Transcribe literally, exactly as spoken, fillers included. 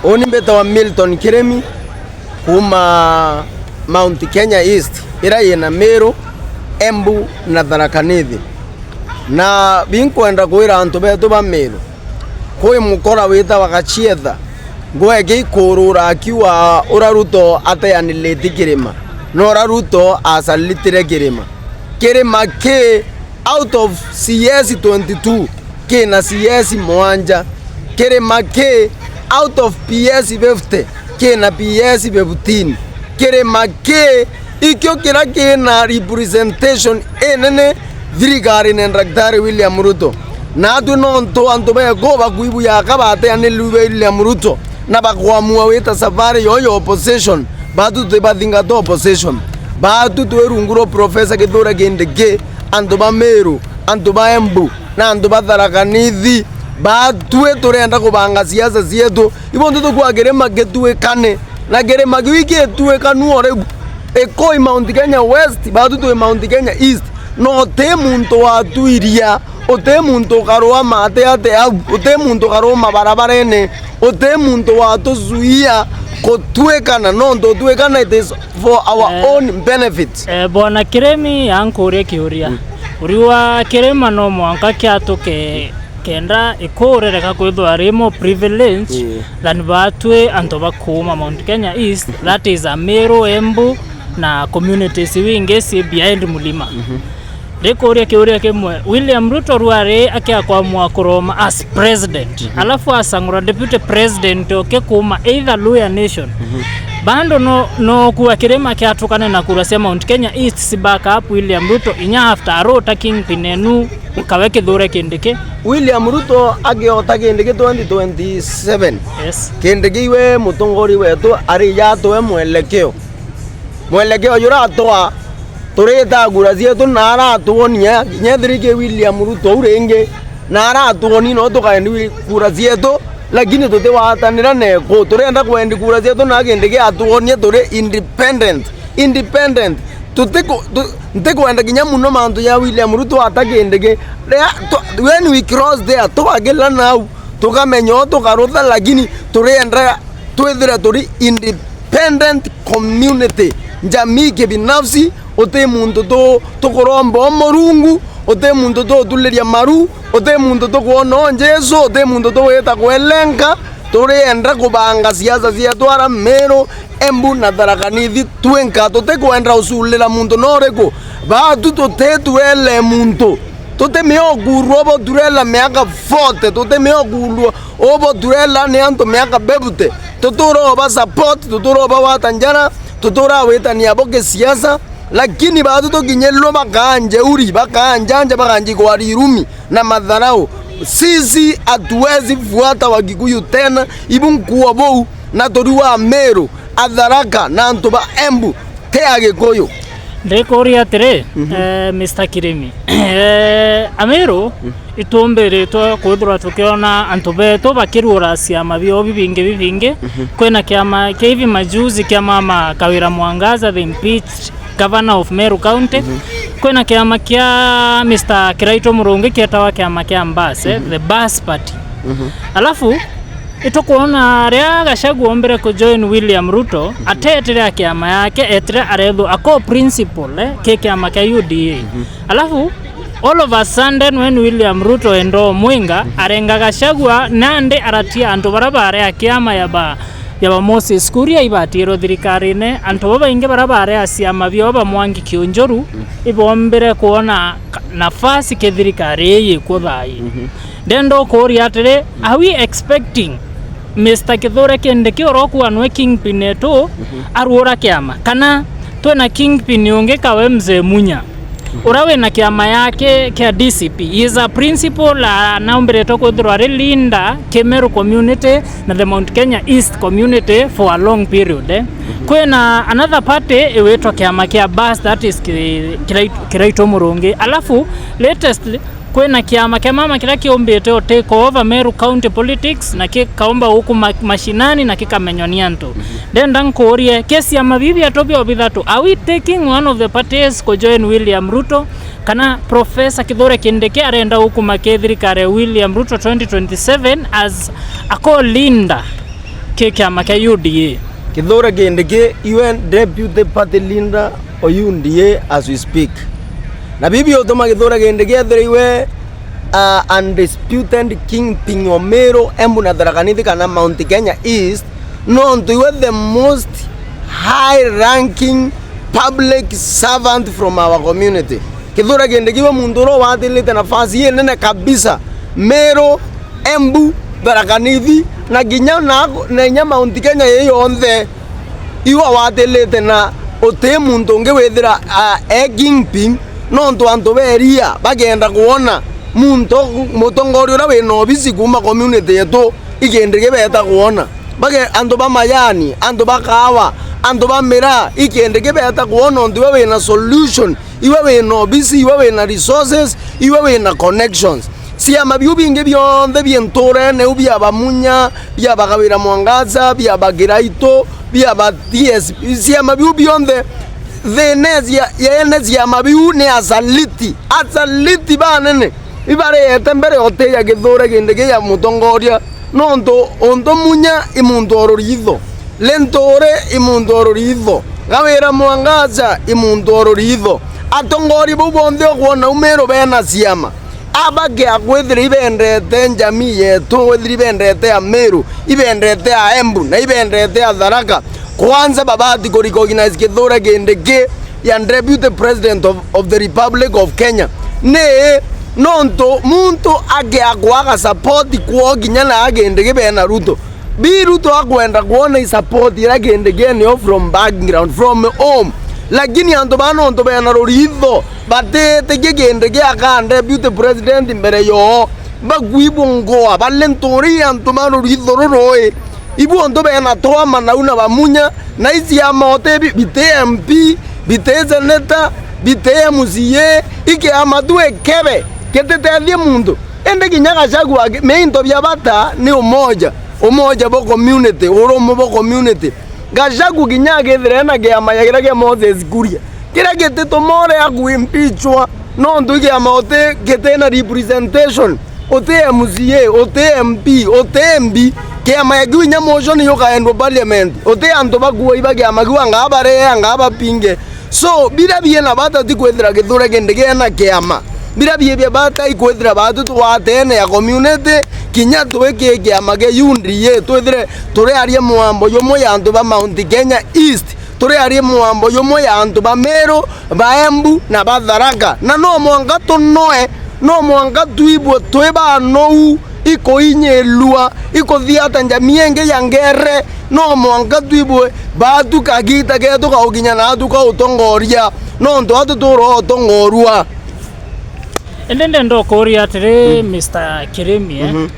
Uni mbitawa Milton Kirimi, kuma Mount Kenya East, ira yina Meru, Embu na Tharaka Nithi. Na binkwenda kwira antu betu ba Meru, kwi mukora witawa Gachietha, ngweke ikurura akiuga ura Ruto ateaniriti kirima, na ura Ruto asalitire kirima. Kirima ki out of C S twenty-two, kina C S mwanja. Kirima ki out of P S fifty, kina P S fifteen. Kirima ki ikio kira kina representation inene thirikarine Daktari William Ruto. Natwi nontu antu beku bakuibu yaka bateanirue William Ruto, na bakwamua wita safari yo ya opposition, batu tutibathingata opposition. Batu twi rungu rwa Professor Kithure Kindiki, antu ba Meru, antu ba Embu, na antu ba Tharaka Nithi. Batwi turenda kubanga siasa cietu. Ibo ntu tukua kirima gituikane, na kirima kiu gituikanu o riu. Ikoi Mount Kenya West, batu twi Mount Kenya East. No uti muntu watuiria, uti muntu ukarua mate ate au, uti muntu ukarua mabarabarene, uti muntu watuzuia kutuikana, nontu utuikana it is for our Eh, own benefit. Eh, Bwana Kirimi ankuria kiuria. Mm. Uriwa kirima no mwanka kiatuke kenda ikurereka kwithwa ri more privilege Mm. than batwi antu ba kuuma Mount Kenya East, that is Ameru, Embu na communities iu ingi ci behind mulima. Mhm. Ndikuria kiuria kimwe, William Ruto rwari akiakwamua kuroma as president, Mhm. alafu asang'ura deputy president uki kuuma either Luhya Nation, Mhm. bando no, no kua kirima kiatukane na kura cia Mount Kenya East ci back up William Ruto inya after arota kingpin enu kawe Kithure Kindiki? William Ruto akiota Kindiki twenty twenty-seven. Yes. Kindiki iwe mutongori wetu ari yatoe mwelekeo. Mwelekeo jura atwa, turita kura cietu na aratuonia, kinya ethiri ki William Ruto u ringi, na aratuonia no tukaendi wi-, kura cietu, lakini tutiwatanira neku. Turenda kwendi kura cietu na Kindiki atuonie turi independent. Independent. Tutiku-, tu-, ntikwenda kinya muno mantu ja William Ruto ata Kindiki. Ria, tu-, when we cross there, twagila nau, tukamenya o tukarutha, lakini turienda twithire turi independent community, jamii kibinafsi, uti muntu tu-, tukuromba o Murungu, uti muntu tutuliria maru, uti muntu tukwona o Jesu, uti muntu tugwita kwelenka. Turienda kubanga siasa cietu ara Meru, Embu na Tharaka Nithi twinka, tutikwenda uculira muntu no uriku. Batu tutituele muntu. Tutimio kurua ubo turela miaka forty, tutimio kurua ubo turela ni antu miaka fifty. Tutura uba support, tutura uba wata njara, tutura witania bo kisiasa, lakini batu tukinyirwe bakaa njeuri, bakaa njanja, bakanji kwaria irumi na madharau. Sisi hatuwezi fuata Wakikuyu tena, ibu nkuo bou na turi wa Meru, Atharaka na antu ba Embu. Ti Agikuyu. Ndikuria atiri, Mhm. eh, Mister Kirimi. Eh, Ameru, Mm. itumbiritwe kwithirwa tukiona antu betu bakirura ciama bio bibingi bibingi. Mhm. Kwina kiama kia hivi majuzi kia Mama Kawira Mwangaza, the impeached governor of Meru County. Mhm. Kwina kiama kia Mister Kiraitu Murungi kietawa kiama kia Mbas, eh, Mhm. the Bas Party. Mhm. Alafu, itukwona ria Gachagua ombire kujoin William Ruto, atetire a kiama yake, etire arethwa ako principal, eh, ki kiama kia U D A. Mhm. Alafu, all of a sudden, when William Ruto enda umwinga, Mhm. arenga Gachagua, nandi aratia antu bara bare a kiama ya ba, ya ba Moses Kuria ibatirwe thirikarine, antu babaingi bara bare a ciama bio ba Mwangi Kiunjuru, Mhm. ibombire kwona ka-, nafasi ki thirikari ii yikwo thaii. Mhm. Ndenda ukuria atiri, are we expecting Mister Kithure Kindiki urokuwa nwe kingpin etu, Mhm. aruura kiama? Kana twina kingpin ungi kawe Mzee Munya, Mhm. uria wina kiama yake kia D C P? He is a principal, a-, anaumbiritwe kwithirwa ari leader ki Meru community na the Mount Kenya East community for a long period, eh. Mhm. Kwina another party iwitwa kiama kia Bas, that is Ki-, Kirai-, Kiraitu Murungi. Alafu, latest, kwina kiama kia mama kiria kiumbite o take over Meru County politics, na kikaumba guku ma-, mashinani, na kikamenywa ni antu. Mhm. Ndenda nkuurie, ki ciama bibi biatu bio bithatu, are we taking one of the parties kujoin William Ruto, kana Professor Kithure Kindiki arenda gukuma ki thirikari ya William Ruto twenty twenty-seven as a co-leader? Ki kiama kia U D A. Kithure Kindiki, iwe deputy party leader o U D A as we speak. Na bibi utuma Kithure Kindiki ethire iwe uh, undisputed kingpin o Meru, Embu na Tharaka Nithi kana Mount Kenya East, nontu iwe the most high ranking public servant from our community. Kithure Kindiki iwe muntu uria uwatilite nafasi inene kabisa Meru, Embu, Tharaka Nithi, na kinya na, na inya Mount Kenya ii yonthe. Iwe watilite na uti muntu ungi withira a, e kingpin, nontu antu ba eria bakenda kwona muntu, mutongoria uria wina obisi kuuma community yetu, i Kindiki beta kwona. Bage, antu ba majani, antu ba kahawa, antu ba miraa, i Kindiki beta kwona, nontu iwe wina solution, iwe wina obisi, iwe wina resources, iwe wina connections. Ciama biu bingi bionthe bi nturene iu, bia ba Munya, bia ba Kawira Mwangaza, bia ba Kiraitu, bia ba T S P, ciama biu bionthe, thina cia, yeene ciama biu ni asaliti, asaliti banene, ibareyete mbere otiya Kithure Kindiki ya mutongoria, nontu untu Munya i muntu o ruritho, Linturi i muntu o ruritho, Kawira Mwangaza i muntu o ruritho, atongoria bau bonthe ukwona u Meru bena ciama. Abake akwithira ibendete njamii yetu, withira ibendete Ameru, ibendete Aembu, na ibendete Atharaka. Kwanza babati ku recognize Kithure Kindiki ya Deputy President of, of the Republic of Kenya. Ni nontu muntu ake akwaga support kwoo kinya na Kindiki bena Ruto. Bi Ruto akwenda kwona i support iria Kindiki enio from background, from home. Lakini antu baa nontu bena ruritho, batitikia Kindiki akaa Deputy President mbere yoo. Bakwibungwa, bale nturi antu ba ruritho rurui. Ibu antu bena twama nau na ba Munya, na i ciama uti bi-, biti M P, biti senator, biti M C A, i kiama tu ikebe, gititethie muntu. Indi kinya Gachagua aki-, miinto bia bata ni umoja, umoja bwa community, urumwe bwa community. Gachagua kinya akithira ena kiama ya kiria kia Moses Kuria, kiria gitituma uria akuimpeachwa, nontu i kiama uti, gitina representation, uti M C A, uti M P, uti M P, kiama ya kiu inya motion yukaendwa parliament, uti antu bakua iba kiama kiu angaa baree, angaa bapinge. So, biria biina bata ti kwithira Kithure Kindiki ena kiama. Biria bii bia bata i kwithira baatu tugwatene ya community, kinya twiki kiama kia U D A, twithire turiaria mwambo jumwe ya antu ba Mount Kenya East, turiaria mwambo jumwe ya antu ba Meru, ba Embu na ba Tharaka. Na no mwanka tunoe, no mwanka twibwe twi banou, ikuinyilua, ikuthiata njamii ingi ya ngere, no mwanka twibwe baatu kagiita keetu ka gukinya naatu ka utongoria, nontu atu turotongoorua. Indi ndenda ukuuria atiri, Mister Kirimi, eh? Mhm.